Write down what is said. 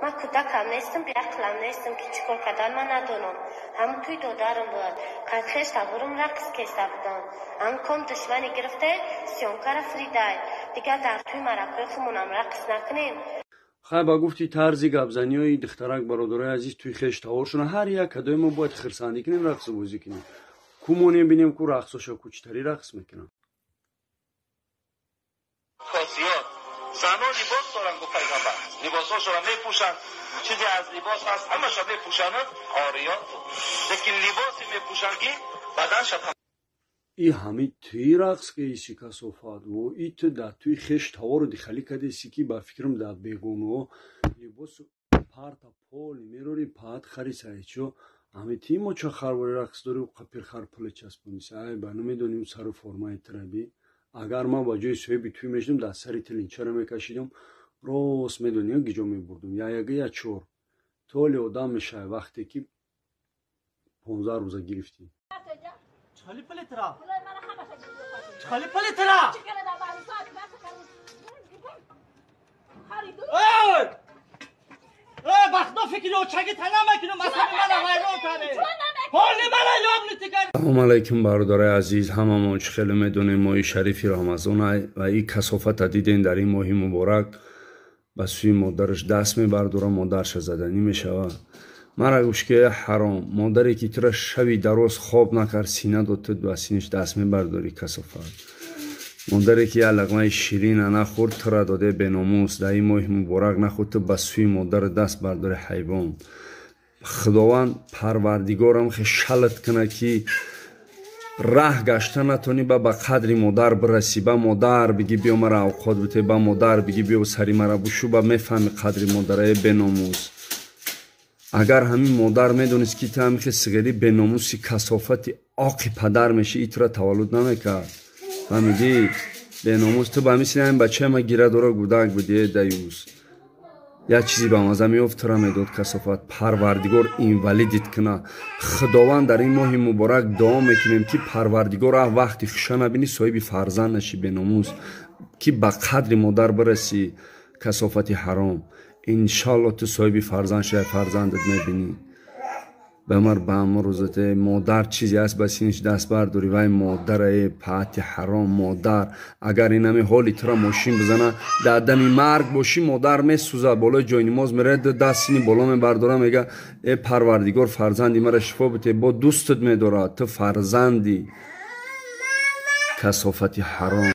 Ман кӯдакам нестам, беақлам нестам, ки чӣ кор кардан ман надонам. Ҳамун тӯи додарам буд. Қад хеш таборум рақс кеста будам. Ҳамун ком душмане гирифта, съёмкара фиридай. Дигар дар тӯи маракои худмонам рақс накунем. Хай, ба гуфти тарзи гапзаниҳои духтарак, бародарои азиз, тӯи хеш таворшона ҳар як кадои мо бояд хирсандӣ кунем, рақсу бозӣ кунем. Ку монем, бинем, ку рақсоша, ку чӣ тари рақс мекунам. Зиёд занон либос доранд, гуфт пайғамбар, либосҳошонро мепӯшанд, чизе аз либос ҳаст, ҳамаша мепӯшанд, ориён, лекин либосе мепӯшанд, ки баданша И ҳами тӯи рақс кеиси, касофат, во и ту дар тӯи хеш тавору дихалӣ кардеси, ки ба фикрам дар бегонаҳо либосу парта поли мерори паат хари саечо. Ҳами тии мо ча харвори рақс дори, қапирхар пуле часпониса. Ай, ба намедоним сару формаи тираби. Агар ман ба ҷои соҳиби тӯй мешудам, дар сари тилинчаро мекашидам, рост медонӣ, гиҷо мебурдум, я яга, я чор толи одам мешавад, вақте ки 15 рӯза гирифтӣ. Чхали палитра? Чхали палитра? Эй! Эй, бахто фикри очаги тана макину, масали мана вайрон кане. Ҳоли мана ёбнити кар. Салом алайкум, бародарои азиз. Ҳамамон чӣ хеле медонем, моҳи шарифи Рамазон ай ва ин касофата дидем, дар ин моҳи муборак ба сӯи модараш даст мебардора, модарша заданӣ мешавад. Мара гӯш ки, ҳаром, модаре ки тура шаби дароз хоб накард, сина дод, ту ба синаш даст мебардорӣ, касофат. Модаре ки як лақмаи ширина нахӯрд, тура доде, беномус, дар ин моҳи муборак нахӯрд, ту ба сӯи модарат даст бардорӣ, ҳайвон. Худованд парвардигорам хе шалат кунад, ки раҳ гашта натонӣ, ба қадри модар бирасӣ, ба модар бигӣ биё мара авқот бите, ба модар бигӣ биё сари мара бушу, ба мефаҳми қадри модарае, беномус. Агар ҳамин модар медонист, ки ту ҳамихе сиғирӣ, беномуси, касофати оқи падар мешӣ, и тура таваллуд намекард, фаҳмидӣ, беномус? Ту ба мисли ҳамин бачаи ма гира дора гудак будӣ, э даюс, як чизи ба маза меёфт, тура медод, касофат. Парвардигор инвалидит куна. Худованд, дар ин моҳи муборак дуо мекунем, ки парвардигор а вақти хуша набинӣ, соҳиби фарзанд нашӣ, беномус, ки ба қадри модар бирасӣ, касофати ҳаром. Иншалло, ту соҳиби фарзанд шавӣ, фарзандат мебинӣ. Бамар ба ҳамон рӯзате модар чизе аст, ба синиш даст бардорӣ, вай модарае, паати ҳаром. Модар агар инами ҳоли тура мошин бизана, дар дами марг бошӣ, модар месӯзад, болои ҷойнимоз меравад, даст сини боло мебардора, мега: «Э парвардигор, фарзанди мара шифо бите». Бо дӯстат медорад, ту фарзанди касофати ҳаром.